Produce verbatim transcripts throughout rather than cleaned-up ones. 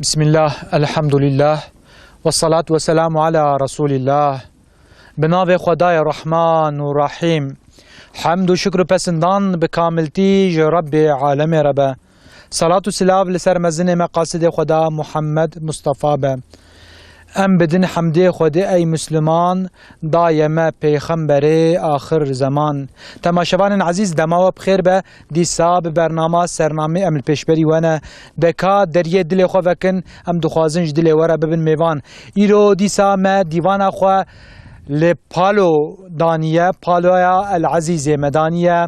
Bismillah, elhamdulillah, ve salatu ve selamu ala Resulillah. Bi navê Xwedayê Rahman û Rahîm. Hemd û şikr û pesindan bi kamiltî ji Rebbê alemê re be. Salat û silav li ser mezinê me qasidê Xweda Muhammed Mustafa be. Em bidin hemdê Xwedê ey Musliman, daye me pêxemberê axir zeman. Temaşevanên ezîz, dema we bi xêr be. Dîsa bi bernama Sernamê em li pêşberî we ne. De ka deriyê dilê xwe vekin, em dixwazin ji dilê we re bibin mêvan. Îro dîsa me dîvana xwe li Palo daniye, Paloya El Ezîzê me daniye.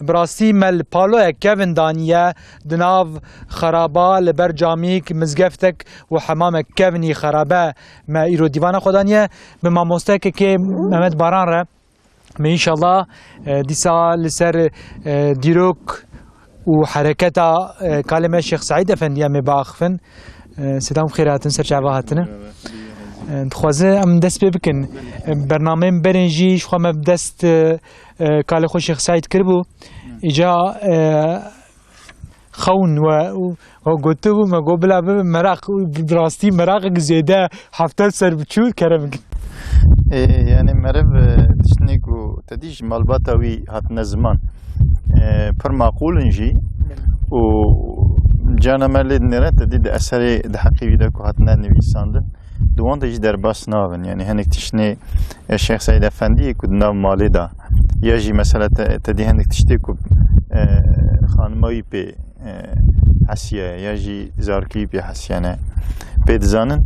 Bi rastî me li Paloyek kevin daniye, di nav xeraba li ber camîk, mizgeftek û hemamek kevinî xerabe me îro dîvana xwe daniye. Bi mamosteyeke kê Mehmet Baran re me înşallah, e, dîsa li ser, e, dîrok û hereketa, e, kalê me Şêx Seîd Efendî em ê biaxifin. E, selam xêr hatin, ser çava hatine. E, dixwaze em dest pê bikin. E, bernameyên berên jî ji xwe me bi dest, e, e, kalê xwe Şêx Seîd kiribû. Îca, e, xewn we, we gotibû, me got bila bibe meraq, bi rastî meraqek zêde hefte ser biçû kerem bikin. Ê, yani meriv, e, tiştê ku te dî ji malbata wî hatine ziman, e, pir maqûl in jî û cana me lê dinêre, te dî di eserê di heqê wî de ku hatine nivîsandin, di wan de jî derbas nabin. Yani hinek tiştê, e, Şêx Seîd Efendî ku di nav malê de, ya jî mesela te, te dî hinek tiştê ku, e, xanima wî pê, e, hesiye, ya jî zarokî wî pê hesiyene, pê dizanin.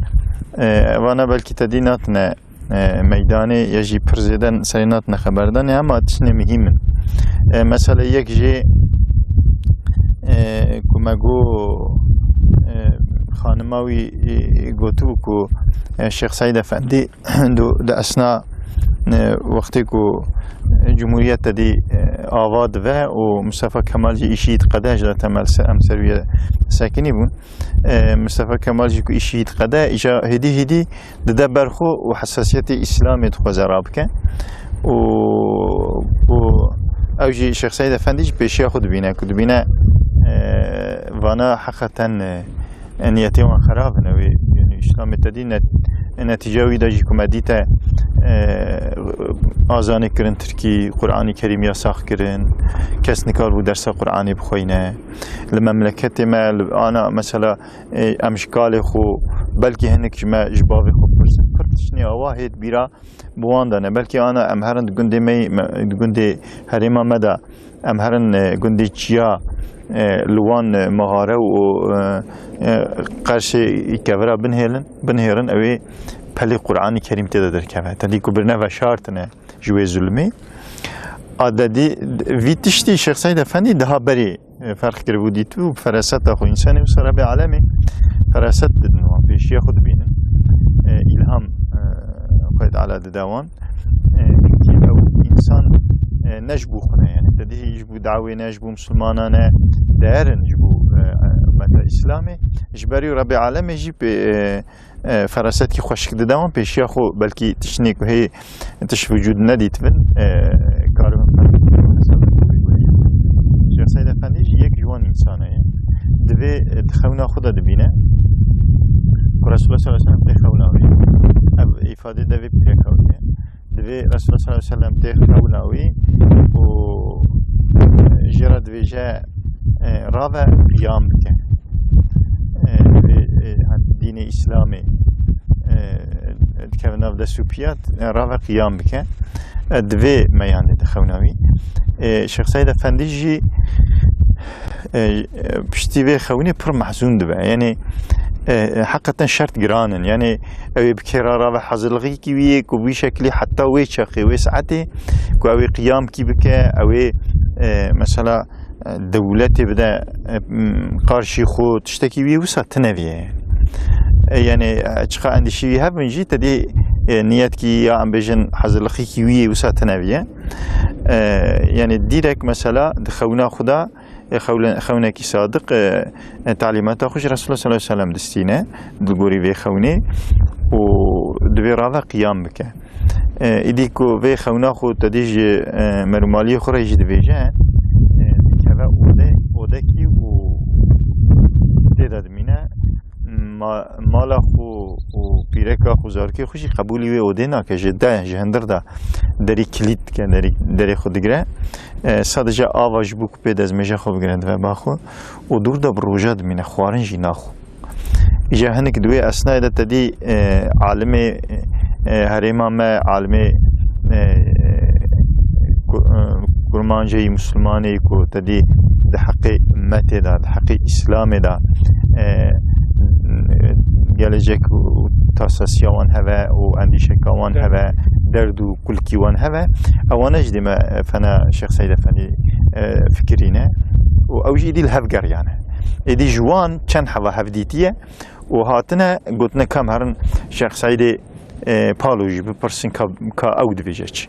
E, vana belkî te dî natine, e, meydanê, ya jî pir zêde serê natine xeberdanê, ama tiştê mihîm in. E, mesela yek jê, e, ku me got, e, xanima wî, e, gotibû ku, e, Şêx Seîd Efendî di, di esna, e, wextê ku Cumhuriyet te dî, e, ava dibe û Mustafa Kemal jî îşî diqede, ji de temel se-, em ser wî sekinî bûn. E, Mustafa Kemal jî ku îşî diqede, îca hêdî hêdî dide ber xwe û hesasiyetê Îslamê dixwaze rabike. Û, û ew jî Şêx Seîd Efendî jî pêşiya xwe dibîne, ku dibîne, e, vana heqeten, e, e, niyetê wan xerab in. Ew ê, yani, Îslamê te dî net-, netîca wî de jî ku me dîte, e, azanê kirin tirkî, Qur'anî Kerîm yasax kirin, kes nikaribû dersa Qur'anê bixweyne. Li memleketê me, li ana, mesela, e, em ji kalê xwe, belkî hinek ji me, ji bavê xwe bipirsin, pir tiştê awa hêt bîra bi wan de ne. Belkî ana em herin di gundê me, me, di gundê herêma me de, em herin, e, gundê Çiya, e, li wan, e, mexare û, e, e, qerşê kevira binhêlin, binhêrin, ew ê pelê Qur'anî Kerîm tê de derkeve. Te dî ku birine veşartine ji wê zulmê. A de dî, vî tiştî Şêx Seîd Efendî daha berê e, ferq kiribû, dîtibû, bi feraseta xwe, însanê wisa Rebê Alemê feraset didin wan, pêşiya xwe dibînin. E, îlham, e, Xwedê Teala dide wan. E, wekî ew însan, e, ne ji bo xwe ne, yani, te dî ji bo dawê ne, ji bo misilmanan ne, değer in ji bo, e, ummeta Îslamê. Ji ber wî Rebê Alemê jî pê, e, e, ferasetkî xweşik dide wan, pêşiya xwe belkî tiştê ku hê tiş vücûd nedîtibin, e, karibin qebûl bikin. Şêx Seîd Efendî jî yek ji wan însana ye. Divê, e, di xewna xwe de dibîne ku Resulullah sallallahu aleyhi ve sellem tê xewna wî. Ev îfade devê pîreka wî ye. Divê Resulullah sallallahu aleyhi ve sellem tê xewna wî û, e, jê re dibêje, e, rave qiyam bike. E, divê, e, ha, dînê Îslamê, e, dikeve nav dest û piya, e, rave qiyam bike. E, divê me yan lê dixewna wî. E, Şêx Seîd Efendî jî, e, e, piştî vê xewnê pir mehzûn dibe. Yani, e, e, heqeten şert giran in. Yani, ew ê bi kê re rave hazirlixîkî wî yê ku bi wî şeklî heta wê çaxê, wê saetê ku ew ê qiyamkî bike, ew ê, e, mesela, e, dewletê bide, e, m, qarşî xwe, tiştekî wî wisa tune viye. E, yani, e, çiqa endîşî wî hebin jî, te dî, e, niyetkî ya em bêjin hazirlixîkî wî yê wisa tune viye. E, yani, dîrek mesela di xewna xwe de, e, xewle-, xewnekî sadiq, e, e, talîmata xwe ji Resulullah sallallahu aleyhi ve sellem distîne, di gorî vê xewnê û divê rave qiyam bike. E, îdî ku vê xewna xwe te dî ji, e, merûmaliyê xwe re jî dibêje, e, dikeve ode-, odekî û tê de dimîne. M, Ma-, mala xwe û pîreka xwe, zarokê xwe jî qebûlî wê odê nake, ji de, ji hindir de derî kilît dike, derî, derê xwe digire. E, sadece ava ji bo ku pê dezmêja xwe bigire dibe ba xwe û dûr de bi roja dimîne, xwarin jî naxwe. Îja hinek di wê esnayê de te dî, e, alimê, e, herêma me, alimê, e, ku-, e, kurmancê yî, Mislimanê yî ku te dî di heqê ummetê de, di heqê Îslamê de, e, gelecek û tasasiya wan heve û endîşeka wan heve, derd û kulkî wan heve, ewane jî dê me fena Şêx Seîd Efendî, e, fikirîne û ew jî êdî li hev geriyane. Êdî ji wan çend heva hevdîtî ye û hatine gotine, ka em herin Şêx Seîdê, e, Palo jî bipirsin ka, ka ew dibêje çi.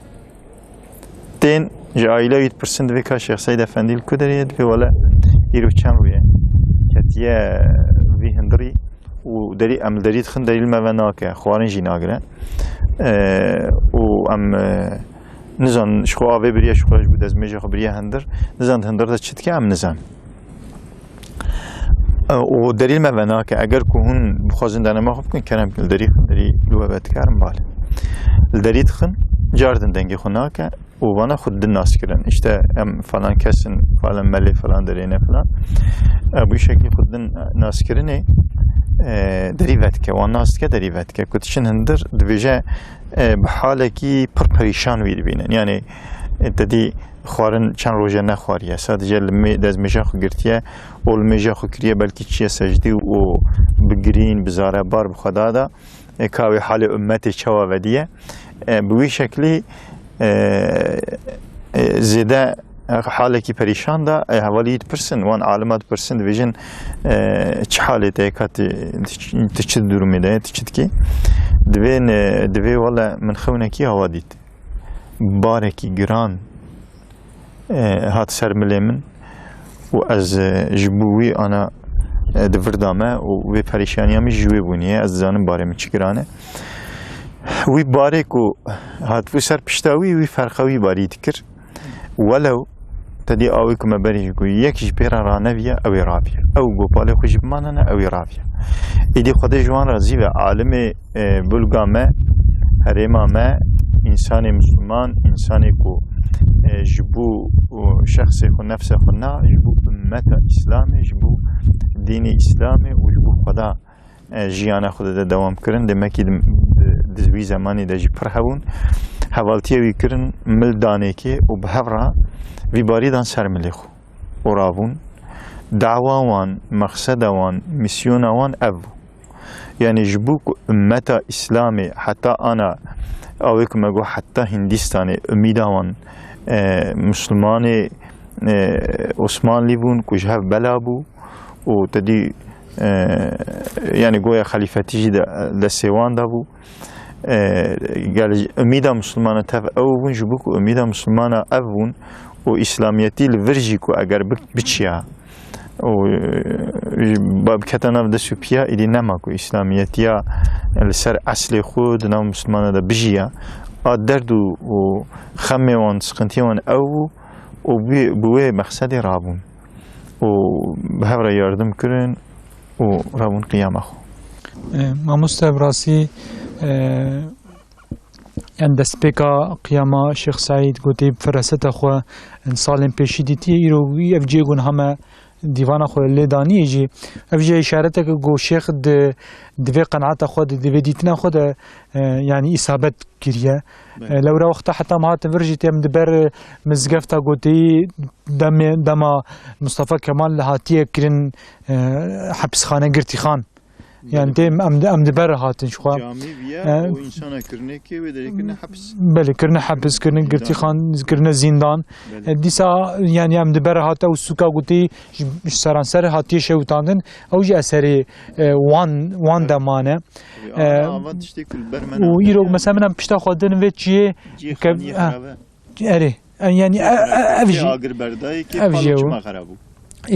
Tên ji aîleya wî dipirsin, divê ka Şêx Seîd Efendî li ku derê ye, divê wele îro çend rû ye ketiye vî hindirî û derî, em li derî dixin, derî li me ve nake, xwarin jî nagire. E, û em, e, nizan ji xwe avê biriye, ji xwe ji bo dezmêja xwe biriye hindir, nizan di hindir de çi dike, em nizan. E, û derî li me venake. Eger ku hûn bixwazin denema xwe bikin, kerem li derî xin, derî li we vedikarin bale. Li derî dixin, car din dengê xwe nake û vana xwe din nas kirin. Îşte em falan kes in, falan melê falan derê ne falan. E, bu şeklî xwe din nas kirinê, e, derî vedike, wan nas dike, derî vedike. Ku diçin hindir, dibêje, e, bi halekî pir perîşan wî dibînin. Yani, e, te dî xwarin çend roje nexwariye. Sadece li mê-, dezmêja xwe girtiye û li mêja xwe kiriye, belkî çiye secdî û bi girîn, bi zarebar bi xwe da da. E, ka wê halê ummetê çawa vediye. E, bi wî şeklî, e, e, zêde halekî perîşan da, e, hevalî dipirsin, wan alima dipirsin, dibêjin, e, çi halê te ye, ka tu, tu çi durumê de ye, tu çi dikî? Divên, e, divê wele min xewnekî awa dît. Barekî giran, e, hat ser milê min û ez, e, ji bo wî ana, e, di vir da me û vê perîşaniya min ji wê bûniye. Ez dizanim barê min çi giran e. Wî barê ku hatibû ser pişta wî, wî ferqa wî barî dikir. Welew te dî awê ku me berî jî got, yek ji pê re raneviya, ew ê raviya. Ew gopalê xwe jî bimanane, ew ê raviya. Êdî Xwedê ji wan razî be, alimê, e, bulga me, herêma me, însanê misliman, însanê ku, e, ji bo, û şexsê xwe, nefsê xwe na, ji bo ummeta Îslamê, ji bo dînê Îslamê û ji bo Xweda e, jiyana xwe dide dewam kirin. Demekî di, di, di wî zemanî de jî pir hebûn. Hevaltiya wî kirin mil danekê û bi hev re vî barî dan ser milê xwe û rabûn. Dawa wan, mexseda wan, mîsyona wan ev bû. Yani ji bo ku ummeta Îslamê heta ana, awê ku me got heta Hindîstanê, umîda wan, e, Mislimanê, e, Osmanlî bûn ku ji hev bela bû, û te dî, e, yani goya xelîfetî jî de, destê wan de bû. E, gel umîda Mislimana tev ew bûn, ji bo ku umîda Mislimana ev bûn û Îslamiyetî li vir jî ku eger bi-, biçiya û, e, ba-, biketa nav dest û piya, êdî nema ku Îslamiyetiya li ser eslê xwe di nav Mislimana de bijiya. A derd û, û xemê wan, siqintiyê wan ew bû û bi, bi wê mexsedê rabûn. û bi hev re yardim kirin û rabûn qiyama xwe. E, mamoste, bi rastî, e, yani destpêka qiyama Şêx Seîd gotî, bi firaseta xwe, in salên pêşî dîtiye, îro wî ev cihê ku niha me dîvana xwe lê daniyê jî, ev jî îşareteke ku Şêx di, di vê qenaeta xwe de, di vê dîtina xwe de, e, yani îsabet kiriye. Belê. E, lewra wexta heta em hatin vir jî tê em di ber, e, mizgefta gotî demê, dema Mustafa Kemal hatiye kirin, e, hepisxane Girtîxan. Yani Belê. Tê em, em di ber hatin ji xwe. Camî viye E, û însana kirinê kê wê derê kirine hepis. Belê, kirine hepis, kirine Zîndan. Girtîxan, kirine zîndan. Belê. E, dîsa yani em di ber hate û sûka gotî ji, ji seranser hatiye şewitandin. Ew jî eserê, e, wan, wan deman e. Ê, E, ana avan tiştê ku li ber me û nake. Îro mesela min em pişta xwe din vê çiyê Cihê ke-, xaniyê ha, xerabe. Erê. E, yani, e, e, ev Cihê jî, agirberdayê kê ev palo jî ew. Çima xerab bû?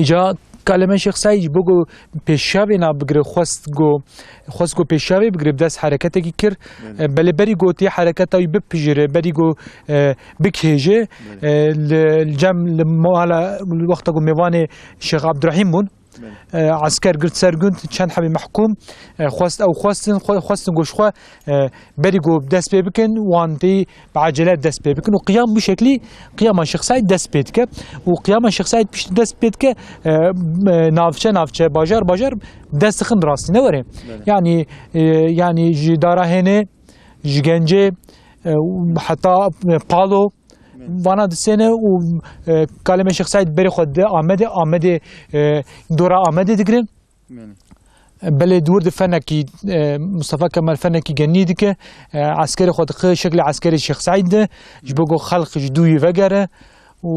Îca kaleme Şêx Seîd jî bû ku pêşiya vê na bigire, xwest ku, xwest ku pêşiya vê bigire, bi dest hereketekî kir. Belê. E, belê berî gotî hereketa wî bipijire, berî ku, e, bikihêje, Belê. E, li, li cem, li mala, li wexta ku mêvanê Şêx Abdurehîm bûn, Belê. E, esker girt ser gund, çend hebî mehkûm, e, xwest, ew xwestin, xwe-, xwestin ku ji xwe, e, berî ku dest pê bikin, wan tê bi ecele dest pê bikin û qiyam bu şeklî qiyama Şêx Seîd dest pê dike û qiyama Şêx Seîd piştî dest pê dike, e, e, navçe, navçe, bajar, bajar dest dixin rastî, ne were? Belê. Yanî, e, yanî ji Darahênê, ji Gencê, e, û heta, e, Palo, Belê. Vana disêne û, e, kalemê Şêx Seîd berê xwe dide Amedê, Amedê, e, dora Amedê digirin. Belê. Belê di wir de fenekî, e, Mustafa Kemal fenekî genî dike, e, eskerê xwe dixe şeklê eskerê Şêx Seîd de, ji bo ku xelq ji dûyî vegere û,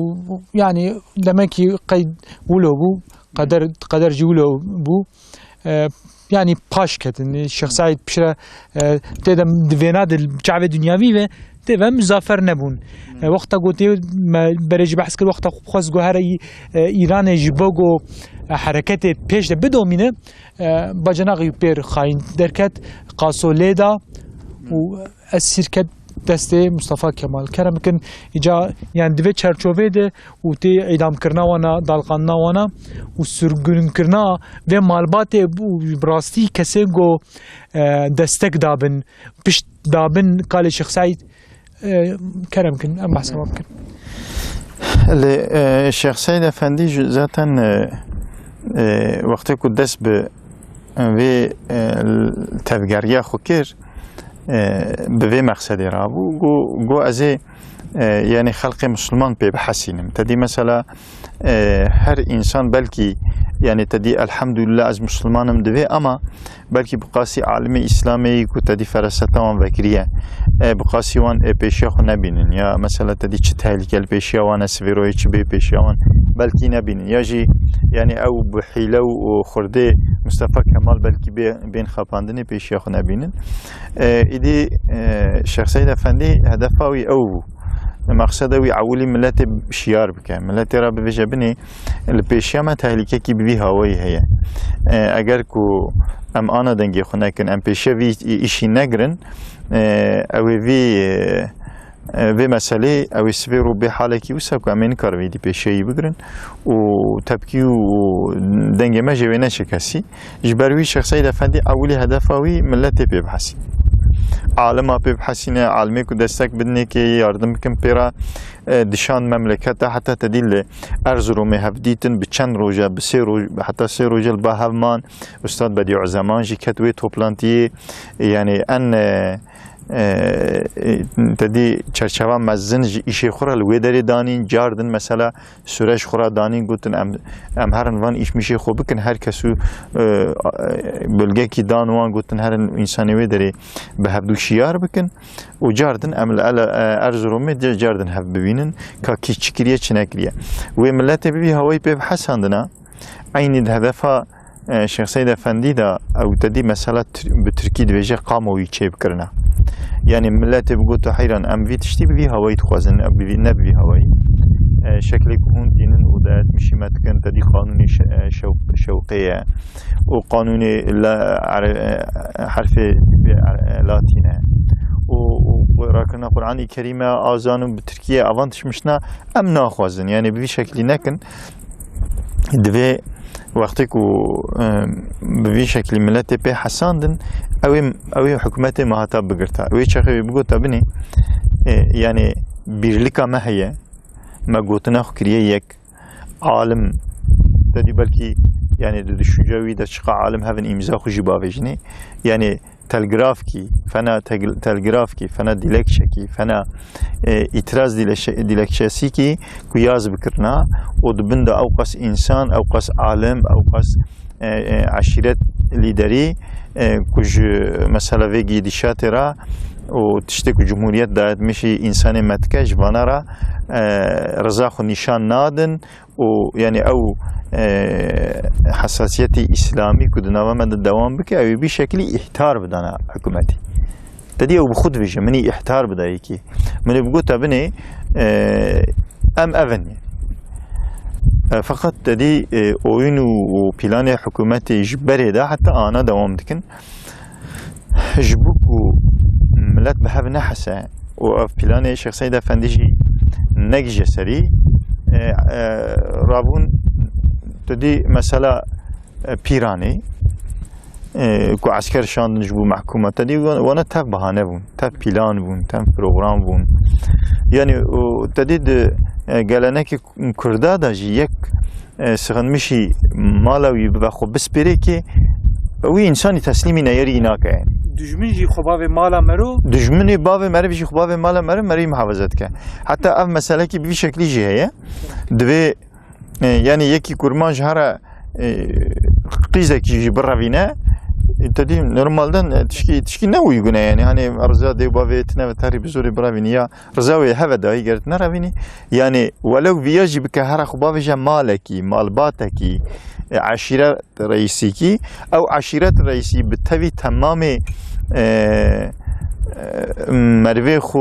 yanî, demekî qey wilo bû, qeder, qeder jî wilo bû. E, yanî paş ketin, Şêx Seîd piştre, e, tê de di vêna de çavê dinyavî ve tê ve mizafer nebûn. E, wexta ku tê me berê jî behs kir, wexta xwest ku here Î-, e, Îranê ji bo ku, e, hereketê pêş de bidomîne, e, bacenaxî pêr xayîn derket, qaso lê da û esîr ket destê Mustafa Kemal. Kerem bikin, îca, yani, di vê çerçovê de û tê îdamkirina wana, dalxanina wana û sirgunkirina vê malbatê û bi rastî kesên ku, e, destek dabin, pişt dabin kalê Şêx Seîd, e, kerem kin, em behsa wan bikin. Lê, e, Şêx Seîd Efendî jî zaten, e, e, wextê ku dest bi vê, e, tevgeriya xwe kir, e, bi vê mexsedê rabû. Got, got, ez ê, e, yani xelqê Musulman pê bihesînim. Te dî mesela, e, her însan belkî, yani te dî elhamdülillah ez Musulman im divê, ama belkî bi qasî alimê Îslamê ku te dî feraseta wan vekiriye, e, bi qasî wan, e, pêşiya xwe nebînin. Ya mesela te dî çi tehlîke li pêşiya wan e, sivêroyê çi bê pêşiya wan belkî nebînin. Ya jî, yani ew bi hîle û, û xurdê Mustafa Kemal belkî bê, bên xapandinê pêşiya xwe nebînin. E, îdî, e, Şêx Seîd Efendî hedefa wî ew bû. Mexseda wî ewilî miletê şiyar bike. Miletê re bibêje binê li pêşiya me tehlîkekî bi vî hawayî heye. E, eger ku em ana dengê xwe nekin, em pêşiya vî îşî negirin, e, ew ê vî, e, e, vê meselê, ew ê sibê rû bê halekî wisa ku em ê nikarin vê dî pêşiyayî bigirin û tepkî û dengê me jê wê neçe kesî. Ji ber wî Şêx Seîd Efendî ewilî hedefa wî miletê pê bihesîne. Alima pê bihesîne, alimê ku destek bidinê kê yardim bikin pê re, e, dişan memleketa heta te dî li Erzurumê hev dîtin bi çend roja, bi sê roj, heta sê roja li ba hev man. Ustad Bedîuzeman jî ket wê toplantiyê, yani en, e, e, te dî çerçeva mezin ji îşê xwe re li wê derê danîn, cardin mesela Sureş xwe re danîn, gotin, em, em herin van îş mişê xwe bikin, her kes û, e, e, bölgekî dan wan, gotin, herin însanê wê derê bi hevdû şiyar bikin û cardin em li ele, e, Erzurumê de cardin hev bibînin, ka kî çi kiriye, çi nekiriye. Wê miletê bi vî hawayî pê bihesandina, eynî di hedefa, e, Şêx Seîd Efendî de ew te dî mesela Tir-, bi tirkî dibêje kamuoyu çêbikirina. Yani miletê bigoto heyran, em vî tiştî bi vî hawayî dixwazin, ew bi vî, ne bi vî hawayî. E, şeklê ku hûn tînin û dayetmişî me dikin, te dî qanûnê şe-, e, şew-, şewqê ye. Û qanûnê la-, are-, e, herfê tîpê are-, e, latîne. Û, û rakirina Qur'anê Kerîme, azan û bi tirkî ye, avan tişt mişna em naxwazin. Yani bi vî şeklî nekin. Divê wextê ku, e, bi vî şeklî miletê pê hesandin, ew ê, ew ê hikûmetê me hata bigirta. Wê çaxê wê bigota binê, e, yani bîrlika me heye, me gotina xwe kiriye yek. Alim, te dî belkî, yani di düşünce wî de çiqa alim hevin îmza xwe jî bavêjinê. Yani telgrafkî, fena tel-, telgrafkî, fena dilekçekî, fena, e, îtiraz dileşe-, dilekçesîkî ku yaz bikirina û di bin de ew qas însan, ew qas alim, ew qas, e, e, eşîret lîderî, e, ku ji mesela vê gîdîşatê re û tiştê ku cumhuriyet dayetmişî însanê me dike, ji vana re, e, riza xwe nîşan nadin. û, yani, ew, e, hesasiyetê îslamî ku di nava me de dewam bike, ew ê bî şeklî îhtar bidana hikûmetê. Te dî ew bi xwe dibêje, min î îhtar bida yekî. Min ê bigota binê, e, em ev in. E, feqet te dî, e, oyun û, û planê hikûmetê ji berê de heta ana dewam dikin. Ji bo ku milet bi hev nehese û ev planê Şêx Seîd Efendî jî negije serî, e, e, rabûn tu dî mesela e, Pîranê, e, ku esker şandin ji bo mehkûma, te dî wan-, wana tev bahane bûn, tev pîlan bûn, tev program bûn. Yani, û te dî di, e, gelenekê Kurda de jî yek, e, sixinmişî mala wî bibe xwe bispêrê kê, wî însanî teslîmî neyarî nake yani. Dijmin jî xwe bavê mala mero. Dijminê bavê meriv jî xwe bavê mala meriv, meriv muhafaza dike. Heta ev meselekî bi vî şeklî jî heye. Divê, e, yani yekî kurmanc here, e, qîzekî jî birevîne, e, te dî normalden, e, tişkî, tişkî ne wî gune yani. Hani riza dê û bavê tine ve terî bi zorê birevîne ya riza wê heve dahî ger tu nerevînî. Yani welew viya jî bike here xwe bavêje malekî, malbatekî, e, eşîret reîsîkî, ew eşîret reîsî bi tevî temamê, e, e, merivê xwe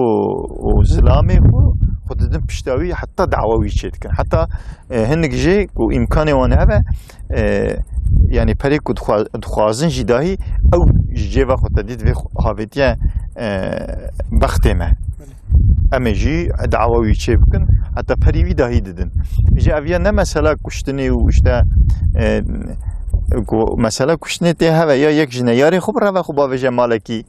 û zilamê xwe, xwe didin pişta wî, heta dawa wî çê dikin. Heta, e, hinek jê ku îmkanê wan hebe, e, yani perê ku dixwa-, dixwazin jî dahî, ew ji cêva xwe te dî divê xwe havêtiye, e, bextê me. Em ê jî dawa wî çê bikin, heta perî wî dahî didin. Ji ev ya ne mesela kuştinê û işte, e, ku mesela kuştinê tê heve ya yek ji neyarê xwe bireve xwe bavêje malekî,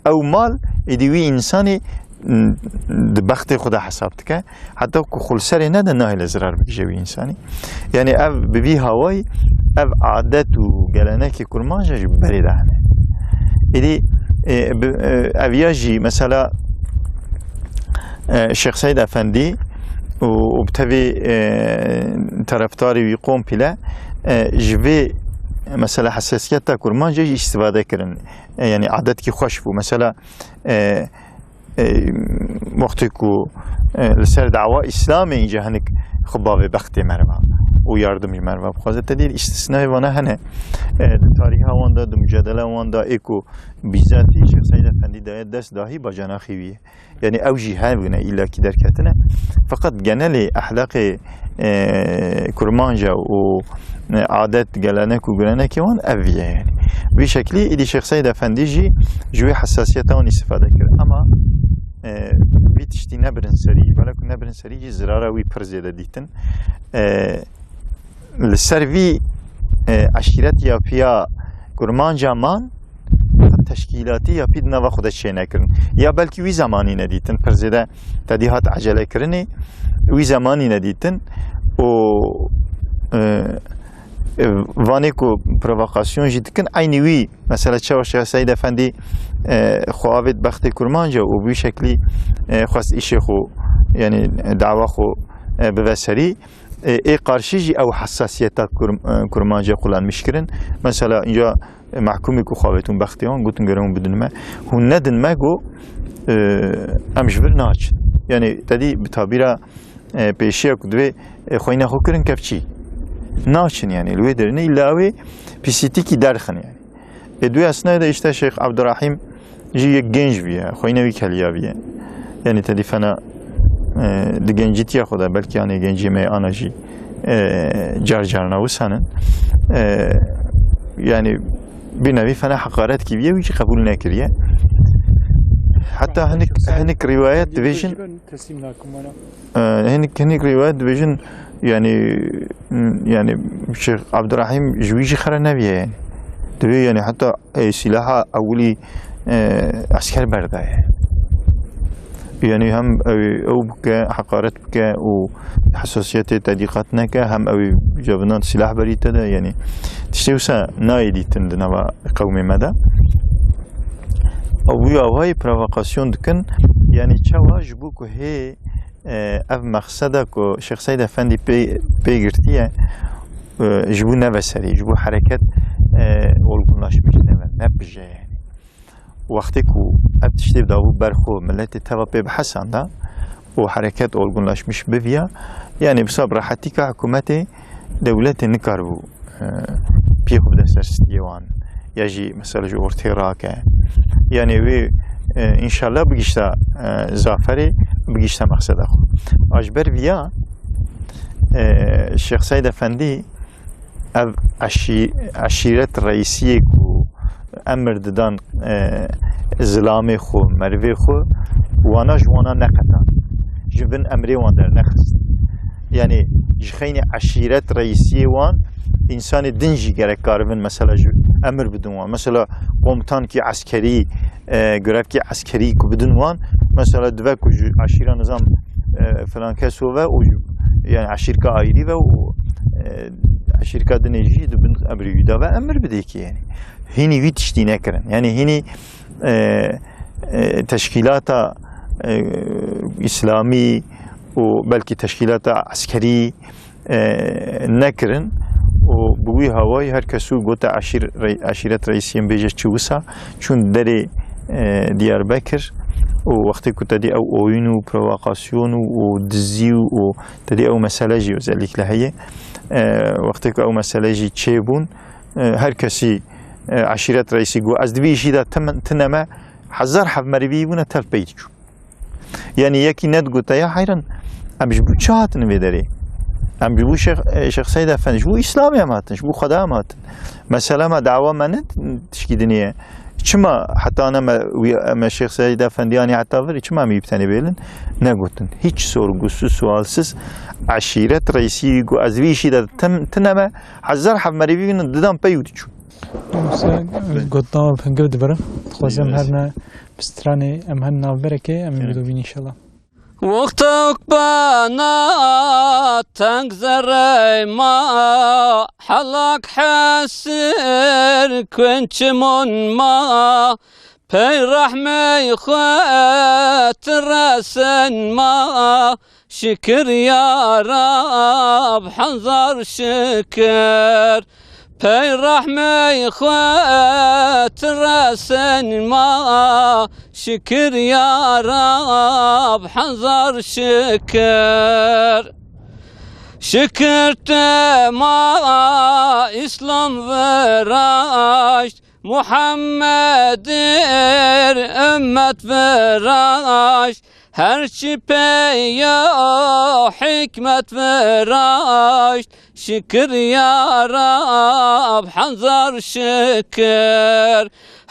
ew mal êdî wî însanî, m, di bextê xwe de hesab dike. Heta ku xwe li serê nede nahêle zirar bigije wî însanî. Yani ev bi vî hawayî, ev adet û gelenekê kurmanca jî bi berê de hene. Êdî, e, bi, e, ev ya jî mesela, e, Şêx Seyd Efendî û, û bi tevî, e, terefdarê wî komple, e, ji vê mesela hesasiyeta kurmanca jî îstifade kirin. E, yani adetkî xweş bû. Mesela, e, e, wextê ku, e, li ser dawa Îslamê înca hinek xwe bavê bextê meriva û yardim ji meriva bixwaze, te dî îstisnayê vana hene. E, di tarîha wan de, di mucadela wan de, ê ku bîzatî Şêx Seyd Efendî daye dest dahî bacanaxî wî ye. Yani ew jî hebûne, îllakî derketine. Feqet genelê ehlaqê, e, kurmanca û, e, adet, gelenek û gurenekê wan ev ye yani. Vî şeklî êdî Şêx Seyd Efendî jî ji wê hesasiyeta wan îstifade kir. Ama, e, vî tiştî nebirin serî, belek nebirin serî jî zirara wî pir zêde dîtin. E, li ser vî, e, eşîret ya piya kurmanca man, teşkîlatî ya pî di nava xwe de çênekirin. Ya belkî wî zemanî nedîtin, pir zêde tedî hat ecelekirinê, wî zemanî nedîtin û, e, e, vanê ku provokasyon jî dikin, eynî wî, mesela çawa Şêx Seyd Efendî, e, xwe avêt bextê kurmanca û bi wî şeklî, e, xwest îşê xwe, yani dawa xwe, e, bive serî. E, ê qarşî jî ew hesasiyeta kur-, e, kurmanca xulanmiş kirin. Mesela, înca, e, mehkûmê ku xwe avêtin bextê wan, gotin, gere hûn bidin me. Hûn nedin me, got, e, em ji vir naçin. Yani, te dî bi tabîra, e, pêşiya ku divê, e, xweyna xwe kirin kevçî. Naçin, yani, li wê derînê îlla ew ê pîsîtîkî derxin, yani. Ê, di wê esnayê de îşte Şêx Ebdurehîm jî yek genc bûye, xweyne wî keliya bûye. Yanî te dî fena, e, di gencîtiya xwe de, belkî yanî gencî me ana jî, e, car carna wisa nin. E, yanî bîne wî fena heqaretkî bûye, wî jî qebûl nekiriye. Heta hinik, hinik rîwayet dibêjin. Teslîm nakim wana. E, hinik, hinik rîwayet dibêjin, yanî, m, yanî Şêx Ebdurehîm ji wî jî xere nebûye, yanî. Divê, yanî, heta, e, sîlaha ewilî, e, esker berdaye. Yanî hem ew, ew bike, heqaret bike û hesasiyetê te dîqet neke, hem ew cavinan sîlah berî te de, yanî tiştê wisa nayê dîtin di nava qewmê me de. Ew bûye avayî provokasyon dikin, yanî çawa ji bo ku hê e, ev meqseda ku Şêx Seyd Efendî pê, pê girtiye, e, ji bo neve serî, ji bo hereket, e, olgunlaşmiş neve, nepije yani. Wextê ku ev tiştê dabû ber xwe, miletê teva pê bihesanda û hereket olgunlaşmiş biviya, yani bi sab rehetîka hikûmetê, dewletê nikaribû e, piyê xwe bide ser stiyê wan, ya jî mesela ji ortê rake. Yanî wê, e, înşallah bigişta, e, zaferê, bigişta meqseda xwe. A ji ber viya, e, Şêx Seyd Efendî ev eşî-, eşîret reîsiyê ku emir didan, e, zilamê xwe, merivê xwe, wana ji wana neqetan. Ji bin emrê wan dernexist. Yanî ji xeynî eşîret reîsiyê wan însanê din jî gerek karibin mesela ji emir bidin wan. Mesela komutankî eskerî, e, görevkî eskerî ku bidin wan, mesela dibe ku ji eşîra nizam, e, filan keso ve û ji, yani eşîrka ayrî ve û, e, eşîrka dinê jî di bin emrî wî de ve emir bidê ki yani. Hînî wî tiştî nekirin. Yani hînî, e, e, teşkîlata, e, îslamî û belkî teşkîlata eskerî, e, nekirin û bi wî hawayî her kes û gote eşîr-, rey-, eşîret reîsiyên bêje çi wisa çûn derê, e, Diyarbekir û wextê ku te dî ew oyun û provokasyon û, û dizî û, û te dî ew mesele jî özellikle heye. E, wextê ku ew mesele jî çêbûn, e, her kesî, e, eşîret reîsî got, "Ez di vî îşî de tim-, tineme", hezar heb merivî bûne tev pey diçûn. Yani yekî nedigote, ya heyran, em ji bo çi hatin vê derê? Em ji bo Şêx, e, Şêx Seyd Efendi, ji bo Îslamê em hatin, ji bo Xweda em hatin. Mesela me, dawa me ne tişkî dinê ye. Çima heta ne me, wî, me Şêx Seyd Efendi, yani heta vir, çima em wî bi tenê bêlin? Negotin. Hiç sorgusu sualsiz eşîret reîsî got, "Ez vî îşî de tim-, tineme", hezar heb merivî bînin, didan pey û diçûn. Mesela, gotina me bi hingir dibirin. Dixwazim her ne bi stranê em her navberekê em ê bidobîn inşallah. وقتك بنا تنك زري ما حلك حسر كنت من ما پی رحمي خوت رسن ما شكر يا رب حنظر شكر پی رحمي خوت رسن ما شكر يا رب حنظر شكر شكر تما إسلام وراشت محمد ار أمت وراشت هرچی پی و حکمت وراشت شکر یا رب هزار شکر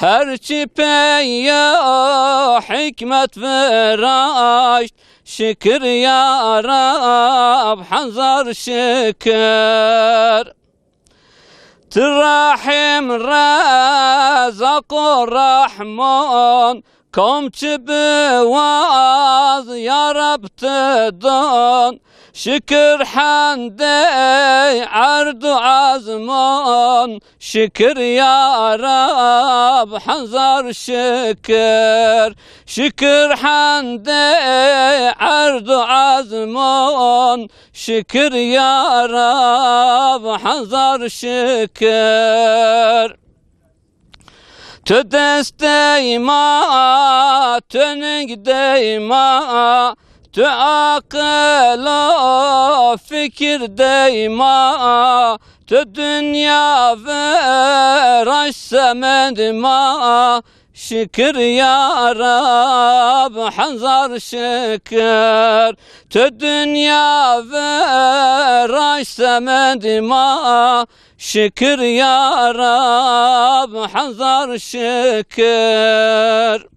هرچی پی و حکمت وراشت شکر یا رب هزار شکر Tu Rehîm, Rezaq û Rehman, kom çi biwaz ya Reb tu dan. Şikir hendê erd û ezman, şikir ya Reb hezar şikir. Şikir hendê erd û ezman, şikir ya Reb hezar şikir. Tu destê ma, tu ning dê ma, tu aqil û fikir dê ma, tu dinya viraş semend ma, şikir ya Reb hezar şikir. Tu dinya viraş semend ma, şikir ya Reb hezar şikir.